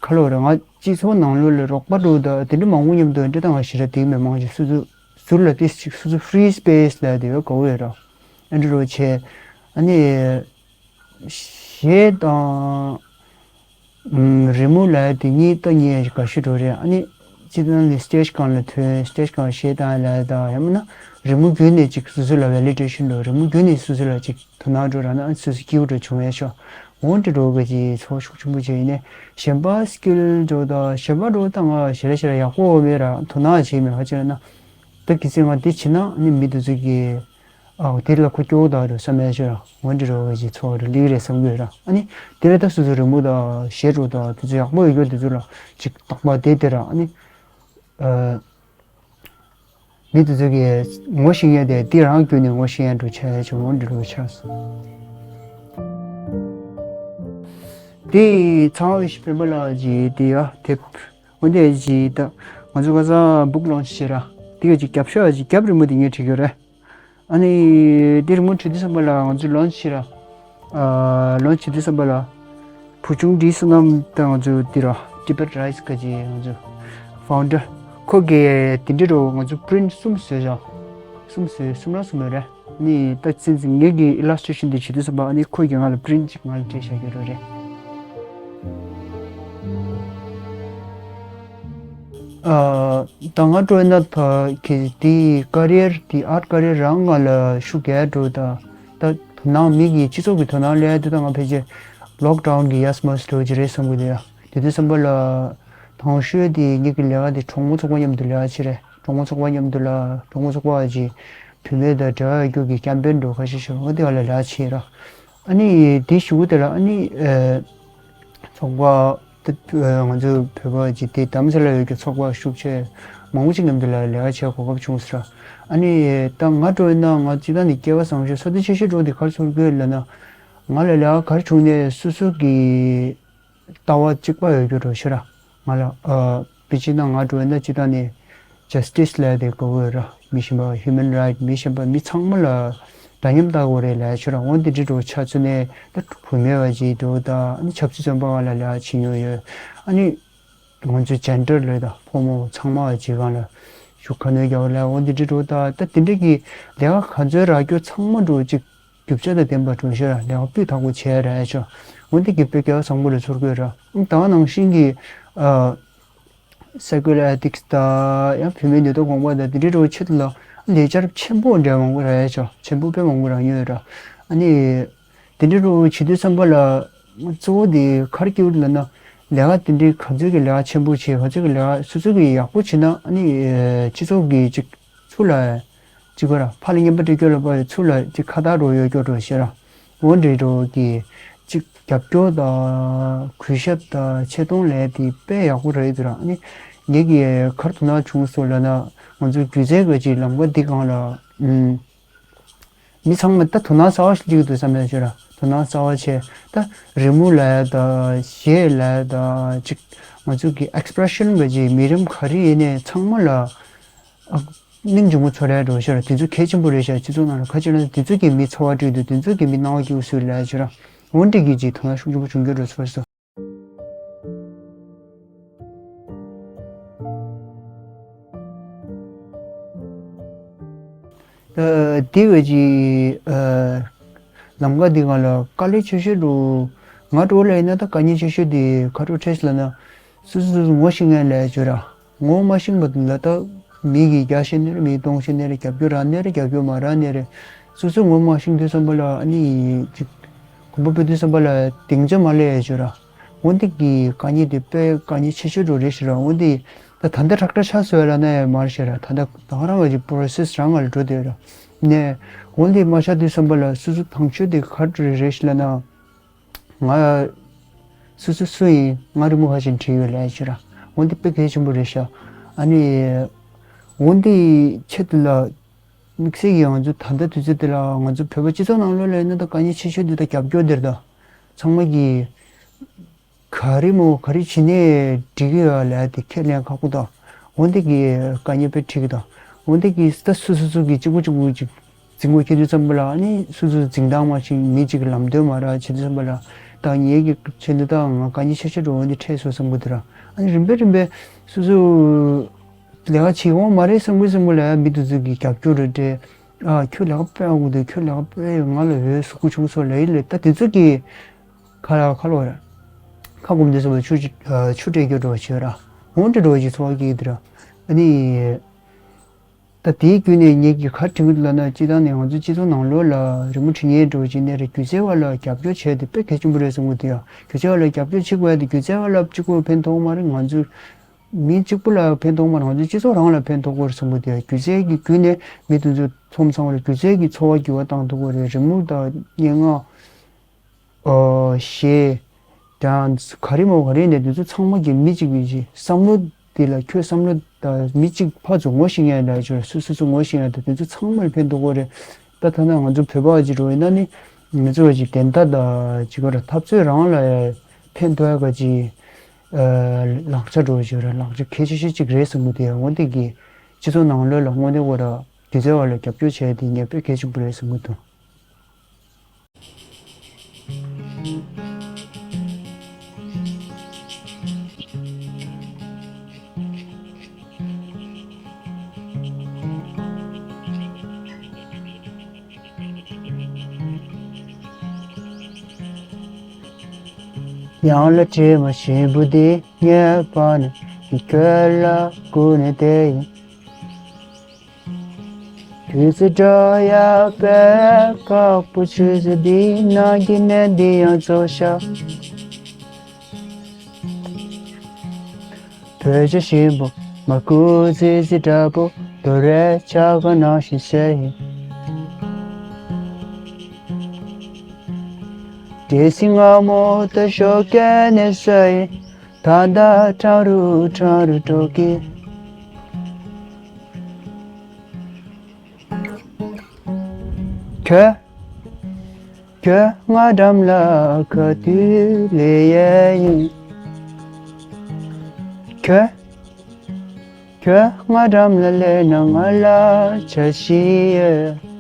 ཁ་ལོ་ར་ང་སྤྱི་ཚོགས་ནང་ལོ་ལ་རོགས་པ་འགྲོ་ད་དེ་འདྲ་མང་པོ་མཉམ་དུ་འདྲ་ད་ང་ཞི་ར་དེ་མེད་མང་ཆེ་སུ་ཚོ། ཟུར་ལ་ཏིས་ཅིག་སོ་སོ་free space་ལ་དེ་བས་གོ་བས་ར། ཨ་འདྲ་རོ་ཆེ། ཨ་ནི། གཞས་དང་། ཨམ། རི་མོ་ལ་དེ་གཉིས་ཏོ་གཉིས་དགའ་ཤོས་འགྲོ་རེད་ཨ་ནི། སྤྱི་དང་ནི་stage་སྒང་ལ་ཐོན་stage་སྒང་གཞས་དང་ལ་དང་ཡང་མིན་ན་རི་མོ་བརྒྱུད་ནས་ཅིག་སོ་སོ་ལ་validation་འགྲོ་རི་མོ་བརྒྱུད་ནས་སོ་སོ་ལ་ཅིག་དོ་སྣང་འགྲོ་ར་ན་ཨ་ནི་སོ་སོ་སྐྱིད་པོ་འགྲོ་བྱུང་བས་ཤོ། འོན་ཏེ་འགྲོ་དགོས་ཀྱི་ཚོགས་ཤུགས་ཆེན་པོ་བྱས་ཡིན་ནས་གཞན་པ་skill་འགྲོ་དང་གཞན་པ་འགྲོ་དང་ང་ཞེ་ར་ཞེ་ར་ཡག་པོ་མེད་ར་དོ་སྣང་བྱས་མེད་ཧ་ཅང་ན། ད་གི་སེ་ང་འདི་བྱེད་ན་ནི་མི་དེ་ཚོ་གི་ཨའོ་དེ་ལ་ཁོ་སྐྱོ་བོ་དག་རེད་བསམ་ཡ་ཤོད་ར་འོན་ཏེ་རོ་བའི་ཅིག་ཚོགས་རེ་ལིག་རེད་བསམ་གི་ཡོད་ར་ཨ་ནི་དེ་ལ་ད་སོ་སོ་རི་མོ་དང་གཞས་འགྲོ་དང་དེ་ཚོ་ཡག་པོ་ཡོད་རྒྱུ་དེ་ཚོ་ལ་ཅིག་རྟག་པ་དེ་དེ་ར་ཨ་ནི་ཨ། མི་དེ་ཚོ་གིས་ངོ་ཤེས་ཡ་དེ་འདི་རང་བརྒྱུད་ནས་ངོ་ཤེས་ཡ་འགྲོ་ཆ་ཡ་ཆུང་ངུ་འདྲི་རོགས་ཆགས་སོང་། དེ་ཚང་བའི་ཤི་པེ་མ་ལགས་ཀྱིས་དེ་ཡ་དེབ་འོན་ཏེ་ཀྱིས་ད་ང་ཚོ་ཁ་སང་book launch་བྱེད་ར་དེ་ག་ཅིག་རྒྱབ་ཤོག་ཡ་ཅིག་རྒྱབ་རི་མོ་དེ་ངས་བྲིས་ཡོད་རེད། ཨ་ནི་དེ་རི་མོ་བྲིས་དུས་ཙམ་པ་ལ་ང་ཚོ་launch་བྱེད་ར། ཨ། launch་བྱེད་དུས་ཙམ་པ་ལ་བུ་ཆུང་བཀྲིས་བསོད་ནམས་དང་ང་ཚོ་འདི་ར་Tibet Rise་ག་ཅི་ང་ཚོ་founder་ཁོ་གིས་དེ་འདྲ་རོ་ང་ཚོ་print་གསུམ་བཟོས་བཞག་གསུམ་བཟོས་གསུམ་ར་གསུམ་ཡོད་རེད། ནི་ད་ཚིན་ཚིན་ངེད་ཀྱི་illustration་འདི་བྱེད་དུས་ཙམ་པ་ཨ་ནི་ཁོ་གིས་ང་ལ་print་ཅིག་ང་ལ་སྤྲད་བཞག་གི་རོ་རེད། ཨ། ད་ང་འགྲོ་ན་ཕ་གི་དེ་career་དེ་art career་རང་ང་ལ་ཤུགས་རྒྱག་འགྲོ་ད། ད་དོ་སྣང་མི་གི་སྤྱི་ཚོགས་ཀྱི་དོ་སྣང་ལས་དེ་ད་ང་ཕལ་ཆེར་lockdown་གི་ཡས་མ་སི་འགྲོ་གི་རེད་བསམ་གི་འདུག་ཡ། དེ་དུས་ཙམ་པ་ལ་དང་ཤོས་དེ་ངེད་ཀྱི་ལས་ཀ་དེ་གྲོགས་མོ་ཚོགས་པ་མཉམ་དུ་ལས་ཀ་བྱེད་རེད་གྲོགས་མོ་ཚོགས་པ་མཉམ་དུ་ལ་གྲོགས་མོ་ཚོགས་པ་གི་བུད་མེད་དང་འབྲེལ་བ་ཡོད་རྒྱུ་གི་campaign་འགྲོ་ཁ་ཤས་ཤིག་འོ་དེ་ག་ལ་ལས་ཀ་བྱེད་ར། ཨ་ནི་དེ་གཞུག་གུ་དེ་ལ་ཨ་ནི་ཚོགས་པ་དེ་ང་ཚོའི་བོད་པ་ཅིག་དེ་དྷ་རམ་ས་ལ་ཡོད་ཀྱི་ཚོགས་པ་ཤུགས་ཆེ་མང་པོ་ཅིག་མཉམ་དུ་ལ་ལས་ཀ་བྱེད་གོ་སྐབས་བྱུང་ཟེར། ཨ་ནི་ད་ང་འགྲོ་ཡིན་ན་ང་སྤྱི་བཏང་ནས་སྐལ་བ་བཟང་ཤོས་ས་དེ་ཆེ་ཤོས་འགྲོ་དེ་གར་ཚོར་དགོས་ལབ་ན་ང་ལ་ལས་ཀ་གར་བྱུང་ནས་སོ་སོ་གི་ལྟ་བ་གཅིག་པ་ཡོད་རྒྱུ་འགྲོ་ཤེས་ར། ང་ལ་ཨ་པི་ཅི་ན་ང་འགྲོ་ན་ཅི་ད་ནི་justice་ལས་དེ་དགོས་ཡོད་ར། མི་གཞན་པ་human right་མི་གཞན་པ་མི་ཚང་མ་ལ་འདྲ་མཉམ་ལྟ་དགོས་རེད་ལས་ཤེས་ར། འོན་ཏེ་འདྲི་འགྲོ་ཆ་ཚུ་ནས་ད་བུད་མེད་བ་ཅིག་འགྲོ་ད་ཨ་ནི་ཆབ་སྲིད་བཙོན་པ་བ་ལ་ལས་བྱེད་མྱོང་ཡོད་ཨ་ནི་ང་ཚོའི་gender་ལས་ད་ཕོ་མོ་ཚང་མ་བ་ཅིག་གང་ལ་ཞུ་ཁ་ནོས་རྒྱག་ལས་འོན་ཏེ་འདྲི་འགྲོ་ད་ད་དེ་འདྲ་གི་ལས་ཀ་ག་ཚོད་རག་རྒྱུ་ཚང་མ་འགྲོ་ཅིག་རྒྱུ་ཆ་དང་ལྡན་པ་གྲུང་ཤོས་ར་ལས་ཀ་སྤུས་དག་པོ་བྱས་ར་ཡ་ཆོ། འོན་ཏེ་གི་དཔེ་སྐལ་བ་བཟང་པོ་ལ་ཚོར་དགོས་ར། ཨང་ད་ག་ནང་བཞིན་གྱི་ཨ་secular ethics་ད་ཡང་བུད་མེད་ནུས་སྟོབས་གོང་སྤེལ་ད་དེ་འདྲའི་རོགས་ཆེད་དུ་ལ་ལས་འཆར་ཆེན་པོ་འདྲ་མང་པོ་ར་ཡ་ཆོ། ཆེན་པོ་དཔེ་མང་པོ་ར་ཉོས་ར། ཨ་ནི་དེ་འདྲའི་རོགས་བྱེད་དུས་བསམ་པ་ལ་གཙོ་བོ་དེ་གར་སྐྱེ་བོ་ལ་ན་ལས་ཀ་དེ་འདྲའི་ག་ཚོད་ཀྱི་ལས་ཀ་ཆེན་པོ་བྱེད་ག་ཚོད་ཀྱི་ལས་ཀ་སོ་སོ་གི་ཡག་པོ་བྱེད་ན་ཨ་ནི་སྤྱི་ཚོགས་ཀྱི་ཅིག་ཚུར་ལ་གཅིག་པ་ར་ཕར་ལ་བརྙན་པར་སྤྲད་རྒྱུ་ལ་པ་ཚུར་ལ་གཅིག་ཁ་བཏགས་འགྲོ་ཡོད་སྐྱོ་འགྲོ་ཤེས་ར། འོ་འདྲའི་འགྲོ་གི་གཅིག་རྒྱབ་སྐྱོར་དང་གུས་ཞབས་དང་ཆེ་མཐོང་ལས་དེ་དཔེ་ཡག་པོ་རེད་འདུག་ར། ཨ་ནི་ངེད་ཀྱི་གར་དུ་ན་བྱུང་སོང་ལ་ན་ང་ཚོའི་སྒྱུ་རྩལ་གི་ཅིག་ལམ་ཁ་འདི་སྒང་ལ་ཨུམ། མི་ཚང་མ་ད་དོ་སྣང་གསར་བ་ཞིག་སླེབས་འདུག་བསམ་ཡ་ཤོད་ར། དོ་སྣང་གསར་བ་བྱས་ད་རི་མོ་ལ་ཡ་དང་གཞས་ལ་ཡ་དང་ཅིག་ང་ཚོའི་གི་expression་གི་ཅིག་མི་རིགས་ག་རེ་ཡིན་ནའི་ཚང་མ་ལ། ཨ། སྙིང་རྗེ་མོ་ཚོར་ཡ་འགྲོ་ཤར་དེ་ཚོ་གལ་ཆེན་པོ་རེད་ཤག་སྤྱི་ཚོགས་ནང་ལ་ཁ་ཆེ་ན་དེ་ཚོ་གིས་མི་ཚོར་བ་སྤྲད་འདུག་དེ་ཚོ་གིས་མི་སྣང་བ་སྐྱིད་སུ་ལ་ཤར་འོན་ཏེ་གི་ཅིག་དོ་སྣང་ཤུགས་ཆེན་པོ་བྱུང་རྒྱུ་འགྲོ་ཚོར་སོང་། ད་དེ་བས་ཀྱི་ལམ་ཀ་འདི་ང་ལ་དཀའ་ལས་ཆེ་ཤོས་འགྲོ་ང་འགྲོ་ལ་ཡིན་ན་ད་དཀའ་ངལ་ཆེ་ཤོས་དེ་ཁ་དྲོ་ཁྲེས་ལ་ན། སོ་སོ་སོ་སོ་ངོ་ཤེས་མཁན་ལས་བྱོས་ར། ངོ་མ་ཤེས་པ་དེ་ལ་ད་མི་གིས་རྒྱག་ཤེས་ནི་རེད། མིས་གཏོང་ཤེས་ནི་རེད། རྒྱབ་སྐྱོར་རག་ནི་རེད། རྒྱབ་སྐྱོར་མ་རག་ནི་རེད། སོ་སོ་ངོ་མ་ཤེས་དུས་ཙམ་པ་ལ་ཨ་ནི་ཅིག་གོམ་པ་སྤོས་དུས་ཙམ་པ་ལ་གདེང་ཚོད་མ་སླེབས་ཡ་བྱོས་ར། འོན་ཏེ་གི་དཀའ་ངལ་དེ་དཔེ་དཀའ་ངལ་ཆེ་ཤོས་འགྲོ་རེད་ཤི་ར། འོན་ཏེ་ ད་ད་ལྟ་ཁྲག་ཁྲག་ཆགས་སོང་ལབ་ན་ཡང་མ་རེད་ཤག་ར། ད་ལྟ་ད་ག་རང་གི་པོ་རོ་སེ་སི་རང་ལ་འགྲོ་བསྡད་ར། ནས་འོ་འདི་མ་ཤར་དུས་ཙམ་པ་ལ་སོ་སོ་དང་ཤོས་དེ་ག་རེ་རེད་ཤག་ལབ་ན། ང་སོ་སོ་སུ་ཡིན། ང་རི་མོ་ཁ་ཅིག་བྲིས་ཡོད་ལབ་ཤག་ར། འོ་འདི་དཔེ་གལ་ཆེན་པོ་རེད་ཤག། ཨ་ནི་འོ་འདི་ཆེད་དུ་ལ་དམིགས་བསལ་གྱིས་ང་ཚོ་ད་ལྟ་དུས་ཚོད་འདི་ལ་ང་ཚོ་བོད་པ་སྤྱི་ཚོགས་ནང་ལོགས་ལ་ཡིན་ན་ད་དཀའ་ངལ་ཆེ་ཤོས་འདི་ད་རྒྱབ་སྐྱོར་འདིར་ད་ཚང་མ་གིས་ག་རེ་མོ་ག་རེ་བྱེད་ནས་འགྲིག་གི་ཡོད་ལབ་དེ་ཁས་ལེན་ཁག་པོ་དང་། འོ་འདི་གི་དཀའ་ངལ་དཔེ་འཕྲད་ཀྱི་དང་། འོ་འདི་གི་ད་སུ་སུ་སུ་གི་གཅིག་པུ་གཅིག་པུ་གཅིག་འཛིང་པོ་ཁྱེར་དུས་ཙམ་པ་ལ་ཨ་ནི་སུ་སུ་འཛིང་སྟངས་མ་ཞིག་མི་གཅིག་གི་ལམ་སྟོན་མ་རག་བྱེད་དུས་ཙམ་པ་ལ་ད་ངེད་ཀྱི་ཆེད་དུ་ད་ང་དཀའ་ངལ་ཆེ་ཤོས་འགྲོ་འོ་འདི་འཕྲད་སོང་བསམ་གི་འདུག་ར། ཨ་ནི་རིམ་པས་རིམ་པས་སུ་སུ་ལས་ཀ་བྱེད་འོང་མ་རེད་བསམ་གི་བསམ་གི་ལ་མི་དེ་ཚོ་གི་རྒྱབ་སྐྱོར་རེ་སྤྲད། ཨ་ཁྱོད་ལས་ཀ་དཔེ་ཡག་པོ་འདུག་ཁྱོད་ལས་ཀ་དཔེ་ཡག་ང་ལ་འོས་སུ་སྐུ་ཆུང་སོགས་ལ་ཡིན་ལས་ད་དེ་ཚོ་གི་ཁ་ལ་ཁ་ལོ་ར། ཁ་སྐོམ་དུས་སུ་ཆུ་ཆུ་སྤྲད་རྒྱུ་འགྲོ་བ་བྱོས་ར། འོང་འདྲ་འགྲོ་བ་ཞིག་ཚོར་བ་སྐྱེ་གི་འདུག་ར། ཨ་ནི། ད་དེའི་བརྒྱུད་ནས་ངེད་ཀྱིས་ག་རེ་དྲན་གི་འདུག་ལབ་ན་སྤྱིར་བཏང་ནས་ང་ཚོ་སྤྱི་ཚོགས་ནང་ལོགས་ལ་རི་མོ་འབྲི་མཁན་འགྲོ་བ་ཅིག་ནས་རེད་སྒྱུ་རྩལ་བ་ལ་རྒྱབ་སྐྱོར་བྱས་ཏེ་དཔེ་གལ་ཆེན་པོ་རེད་བསམ་གི་འདུག་ཡ། སྒྱུ་རྩལ་བ་ལ་རྒྱབ་སྐྱོར་བྱེད་དགོས་ཡ་དེ་སྒྱུ་རྩལ་བ་ལ་གཅིག་པུ་ཕན་ཐོགས་མ་རེད་ང་ཚོ་མི་གཅིག་པུ་ལ་ཕན་ཐོགས་མ་རེད་ང་ཚོ་སྤྱི་ཚོགས་རང་ལ་ཕན་ཐོགས་གི་རེད་བསམ་གི་འདུག་ཡ། སྒྱུ་རྩལ་གྱི་བརྒྱུད་ནས་མི་དེ་ཚོ་ཚོམ་ཚང་བ་རེད་སྒྱུ་རྩལ་གྱི་འཚོ་བ་འགྱུར་བ་བཏང་ཐུབ་ཀྱི་རེད་རི་མོ་དང་སྙན་ངག་ཨོ་གཞས། dance ག་རེ་མོ་ག་རེ་ནས་དེ་ཚོ་ཚང་མ་གི་མི་གཅིག་གི་བསམ་བློ་དེ་ལ་ཁྱོད་བསམ་བློ་དང་མི་གཅིག་ཕར་ཚུར་ངོ་ཤེས་མཁན་ལ་ཁྱོད་སུ་སུ་སུ་ངོ་ཤེས་མཁན་དང་དེ་ཚོ་ཚང་མར་ཕན་ཐོགས་ཀྱི་རེད། ད་ཐ་ན་ང་ཚོ་བོད་པ་ཅིག་འགྲོ་ཡིན་ན་ནི་ང་ཚོ་བ་ཅིག་བདེན་མཐའ་དང་ཅིག་ག་རེ་འཐབ་རྩོད་རང་ལ་ཕན་ཐོགས་ཡ་ག་ཅིག་ལག་ཆ་འགྲོ་ཅིག་རེད་ལག་ཆ་གལ་ཆེ་ཤོས་ཅིག་རེད་བསམ་གི་འདུག་ཡ། འོ་དེ་གི་སྤྱི་ཚོགས་ནང་ལོགས་ལ་དངོས་གནས་ཁོ་ར་སྒྱུ་རྩལ་བ་ལ་རྒྱབ་སྐྱོར་བྱས་དེ་ངས་དཔེ་གལ་ཆེན་པོ་རེད་བསམ་གི་འདུག་ཡང་ལ་དྲི་མ་ཞིམ་པོ་འདི་ཉལ་པ་ནི་ཁྱོད་ལ་སྐུ་ནས་དེ་ཡིན། དུས་ཚོད་འགྲོ་ཡག་པའི་ཁག་པོ་ཆུ་ཚོད་འདི་ནང་གི་གནས་འདི་ཡང་རྫོགས་ཤག་བོད་ཆས་ཞིམ་པོ་མ་ཀུ་ཙི་ཙི་འདྲ་པོ་རྡོ་རས་ཆག་ག་ནང་བཞིན་བཤད་ཡིན། བདེ་སྲིད་སྔ་མོ་ད་ཞོགས་ཀས་ནས་ས་ཡིན། ད་ལྟ་ཁྲང་རུ་ཁྲང་རུ་འགྲོ་གི། ཁྱོད། ཁྱོད་ང་འགྲམ་ལ་ག་དུས་ལས་ཡས་ཡིན། ཁྱོད། ཁྱོད་ང་འགྲམ་ལ་སླེབས་ན་ང་ལ་འཆར་གཞི་ཡོད།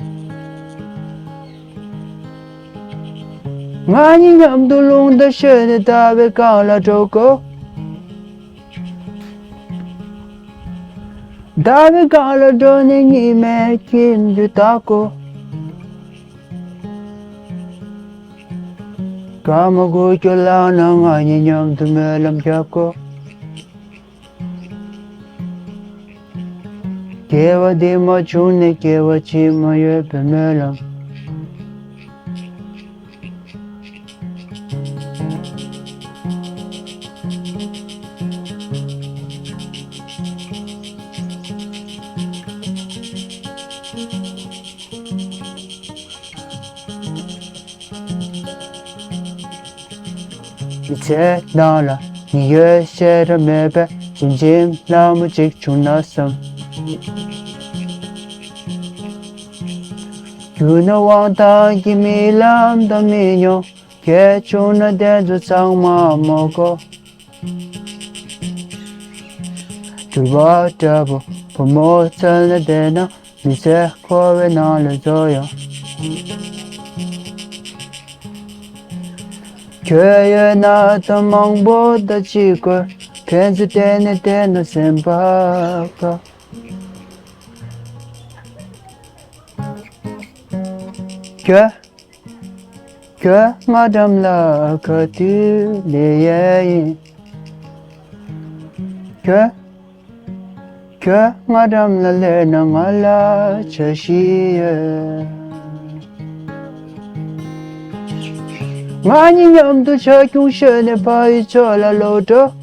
ང་གཉིས་མཉམ་དུ་རླུང་རྟ་ཞོན་ནས་ཟླ་བའི་སྒང་ལ་འགྲོ་དགོས། ཟླ་བའི་སྒང་ལ་འགྲོ་ནས་ཉི་མའི་ཁྱིམ་དུ་ལྟ་དགོས། སྐར་མ་དགུ་བཅུ་ལངས་ན་ང་གཉིས་མཉམ་དུ་སྨོན་ལམ་རྒྱག་དགོས། སྐྱེ་བ་འདི་མ་བྱུང་ནས་སྐྱེ་བ་ཕྱི་མ་ཡོད་པའི་སྨོན་ལམ། མི་ཚེ་ནང་ལ་མི་ཡོད་ཤེས་ར་མེད་པའི་ཞིམ་ཞིམ་ལྷ་མོ་གཅིག་བྱུང་ན་བསམ། རྒྱུ་ནོར་དབང་ཐང་གི་རྨི་ལམ་དང་མི་ཉུང་གལ་བྱུང་ན་དེ་ཚོ་ཚང་མ་མོ་གོ། དུ་བ་འདྲ་པོ་བུ་མོ་བཙལ་ནས་བསྡད་ན། མི་ཚེ་འཁོར་བའི་ནང་ལ་རྫོགས་ཡོང་། ཁྱོད་ཡོད་ན་ད་མང་པོ་ད་ཅི་དགོས། ཕན་ཚུན་བསྟེན་ནས་བསྟེན་ན་སེམས་པ་དགའ། ཁྱོད། ཁྱོད་ང་འགྲམ་ལ་ག་དུས་སླེབས་ཡས་ཡིན། ཁྱོད། ཁྱོད་ང་འགྲམ་ལ་སླེབས་ན་ང་ལ་འཆར་གཞི་ཡོད། ང་གཉིས་མཉམ་དུ་ཆ་ཁྱུང་ཤོད་ནས་ཕ་ཡུལ་ཕྱོགས་ལ་ལོག་འགྲོ།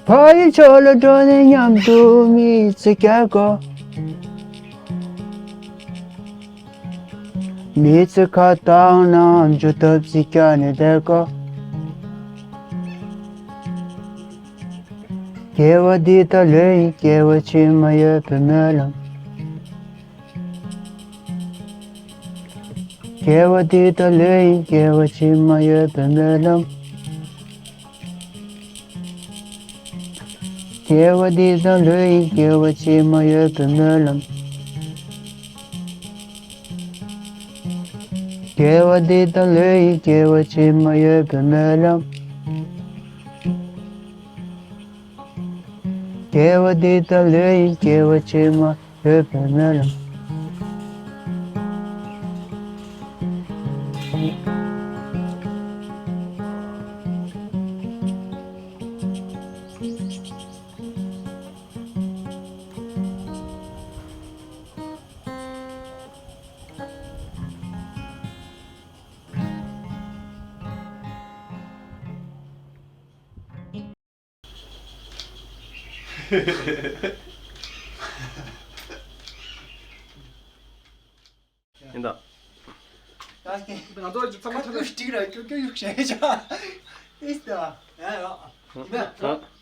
ཕ་ཡུལ་ཕྱོགས་ལ་འགྲོ་ནས་མཉམ་དུ་མི་ཚེ་བསྐྱལ་དགོས། མི་ཚེ་ཁ་བཏང་ན་འཇོ་ཐབས་ཅིག་བསྐྱལ་ནས་བསྡད་དགོས། སྐྱེ་བ་འདི་དང་ལོས་ཡིན། སྐྱེ་བ་ཕྱི་མ་ཡོད་པའི་སྨོན་ལམ། སྐྱེ་བ་འདི་དང་ལོས་ཡིན། སྐྱེ་བ་ཕྱི་མ་ཡོད་པའི་སྨོན་ལམ། སྐྱེ་བ་འདི་དང་ལོས་ཡིན། སྐྱེ་བ་ཕྱི་མ་ཡོད་པའི་སྨོན་ལམ། སྐྱེ་བ་འདི་དང་ལོས་ཡིན། སྐྱེ་བ་ཕྱི་མ་ཡོད་པའི་སྨོན་ལམ། སྐྱེ་བ་འདི་དང་ལོས་ཡིན། སྐྱེ་བ་ཕྱི་མ་ཡོད་པའི་སྨོན་ལམ། ཡིན་ད། ང་ཚོ་ཚང་མ་ཐུག་ལ་སྒྲིག་ར་ཀྱུ་ཀྱུ་ཡུག་བྱས་ཆ། ཨིས་ད། ཡ་ཡ། ཡིན་ད།